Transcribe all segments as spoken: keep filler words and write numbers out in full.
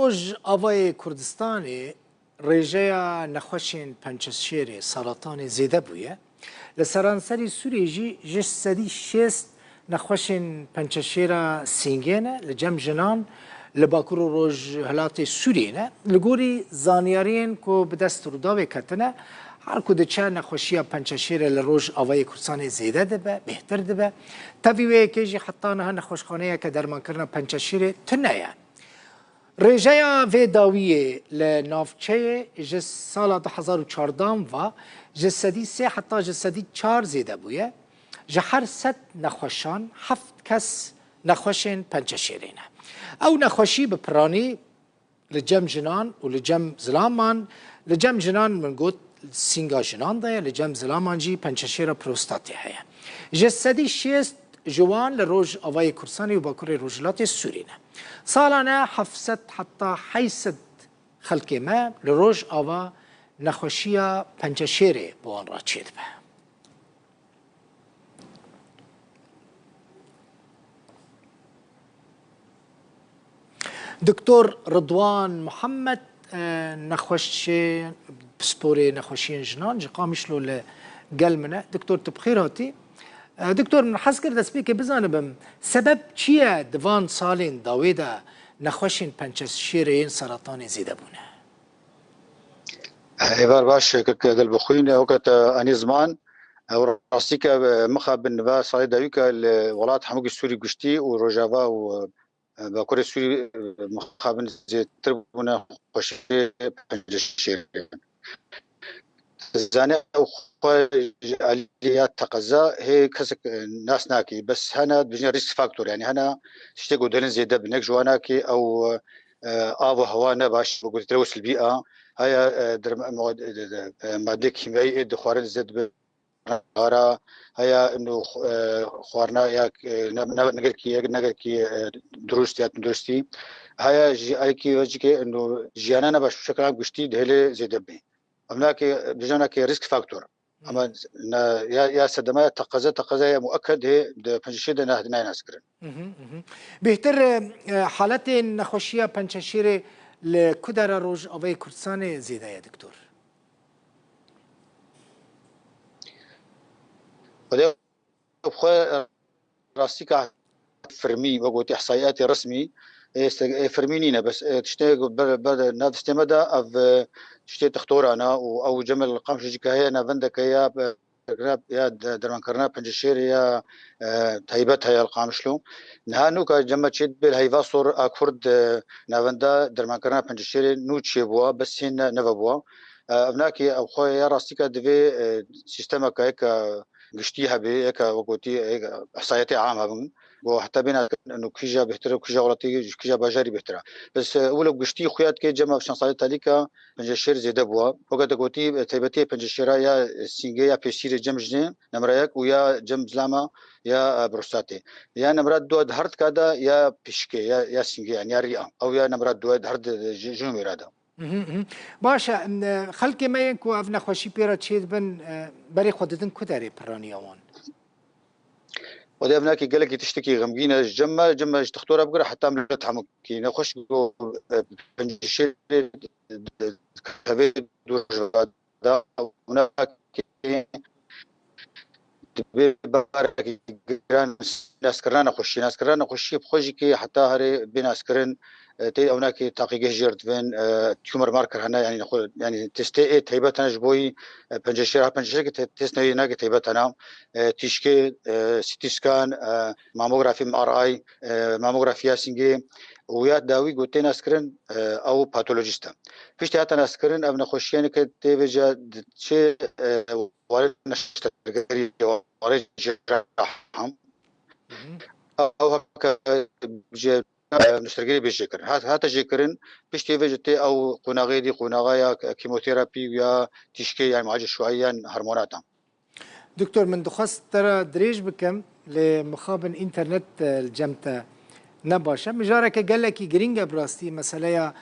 Rojavayê Kurdistanê rêjeya nexweşên pençeşêrê, saratanê zêde bûye. Li seranserî Sûriyê jî ji sedî şêst nexweşên pençeşêra sîngê ne, li cem jinan li bakur û rojhilatê Sûriyê ne. Li gorî zanyariyên ku bi dest Rûdawê ketine, her ku diçe nexweşiya pençeşêrê li Rojavayê Kurdistanê zêde dibe, bêhtir dibe. Tevî wê yekê jî heta niha nexweşxaneyeke dermankirina pençeşêrê tune ye. Rêjeya vê dawiyê li navçeyê ji sala du hezar û çardan ve ji sedî sê heta ji sedî çar zêde bûye. Ji her sed nexweşan heft kes nexweşên pençeşêrê ne. Ew nexweşî bi piranî li cem jinan û li cem zilaman, li cem jinan min got sînga jinan de ye, li cem zilaman jî pençeşêra prostatê heye. Ji sedî şêst ji wan li Rojavayê Kurdistanê û Bakurê Rojhilatê Sûrî ne. Salane heft sed heta heyt sed xelkê me li Rojava nexweşiya pençeşêrê bi wan re çêdibe. Doktor Ridwan Muhammed, e, nexweşê, pisporê nexweşiyên jinan ji Qamişlo li gel min e. Doktor, tu bi xêr hatî. E, doktor, min hez kir destpêkê bizanibim, sebeb çi ye di van salên dawê de nexweşên pençeşêrê yên seratanê zêde bûne? Êvar baş, kek Dilbixwîn, weke te anî ziman, ew rastî ke, e, mixabin va salê dawî ke li welat hemûkî Sûrî giştî û Rojava û, e, Bakurê Sûrî, e, mixabin zêdetir bûne xweşê penceşêrê. Zane ew xwe ji alî ya teqeza hê kesek, e, nas nakî. Bes hene dibêjin risk factor, yanî hene tiştê ku dilin zêde bi nek ji wan nakî ew, e, av û hewa ne baş, bi gotî tirewsil bî a, haya, e, derm-, mo-, e, e, madde kîmyayî ê dixwarin zêde bi ara, haya ino, e, xwarina ya, e, ne, ne, negerkî, negerkî, e, durust ya tundurustî. Haya jî ayekî vecikê ino jiyana ne baş, şeklan guştî dihêlê zêde bî. Em nake, dibêjin nake risk factor. Ama ne, ya, ya sedema ya teqeze, teqeze ya muekked hê di penceşêrê de ne, nayê naskirin. Mhm, mhm. Bêhtir, e, e, haletên nexweşiya pençeşêrê li ku dera Rojavayê Kurdistanê zêde ye, doktor? Xwedê bi xwe rastîka firmî, wek gotî ihsaiyatê resmî, ê, se-, ê, firmî nîne, bes, ê, tiştê ku ber, ber nav destê me de ev, e, tiştê textoran e û ew cem li Qamişlo jî ke heye navendeke ya, e, ya de-, dermankirina penceşêrê ya, e, taybet heye li Qamişlo. Niha nûka cem me çê dibe li Heyva Sor a Kurd, e, navenda dermankirina penceşêrê nû çêbûwa, bes hîn ne, nevebûwa. E, ev nakê, ew xwe ya rastîka divê, e, sîstemeke yeke giştî hebe, yeke wek gotî, yeke ihsayetê am hebin. Ku heta bêna û kîja bêhtir e, kîja welatî, kîja bajarî bêhtir e. Bes, e, wilo giştî xuya dike cem ev çend salê talîka penceşêr zêde bûwa. Weke te gotî, e, taybetiyê penceşêra ya, e, sîngê ya pêsîrê cem jinê, nemra yek û ya cem zilama ya, e, prostatê. Ya nemra du di her tika de ya pişikê, ya, ya sîngê, yanî ya rî a. Ew ya nemra du di her di, ji, ji nûmêra de. Mhm, mhm. Baş e, em, e, xelkê me yên ku ev nexweşî pê re çêdibin, e, berê xwe didin ku derê piraniya wan? Xwedê ev nake gelekî tiştekî xemgîn e ji cem me, cem me ji textora bigire heta milet hemûkî. Nexweş ku, e, penceşêrê dikeve dûr ji va da, û nake dibê barekî giran naskirina nexweşiyê. Naskirina nexweşiyê bi xwe jî kê heta herê bê naskirin, e, tê ew nakê taqîgeh jêr divin, e, tumor marker hene, yanî nexwe-, yanî testê ê taybet hene ji bo yî, e, penceşêr, ha penceşêr ke te-, test neyê nake taybet hene, e, tîşkê, e, C T scan, e, mamografî, M R I, e, mamografiya sîngê û ya dawî ku tê naskirin, e, ew patolojîst e. Piştî hate naskirin, ev nexweşiyê ke tê vêca di çi, e, warê neştergerî, warê ceraham. Mhm. Ew heke ji, e, neştergerî bê jêkirin. Hat-, hate jêkirin, piştî vê ji tê ew qonaxê dî, qonaxa ya kîmoterapî û ya tîşkê, yan muace şuayî yan hormonatan. Doktor, min dixwest te re dirêj bikim, lê mixabin înternet, e, li cem te ne baş e. Mijareke gelekî girîng e bi rastî, meseleya,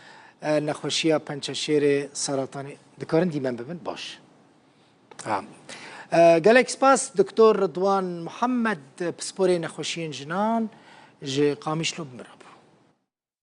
e, nexweşiya pençeşêrê, seratanê. Dikarin dîmen bibin? Baş. Ha. E, gelek spas, Doktor Ridwan Muhammed, pisporê nexweşiyên jinan ji Qamişlo bi min re.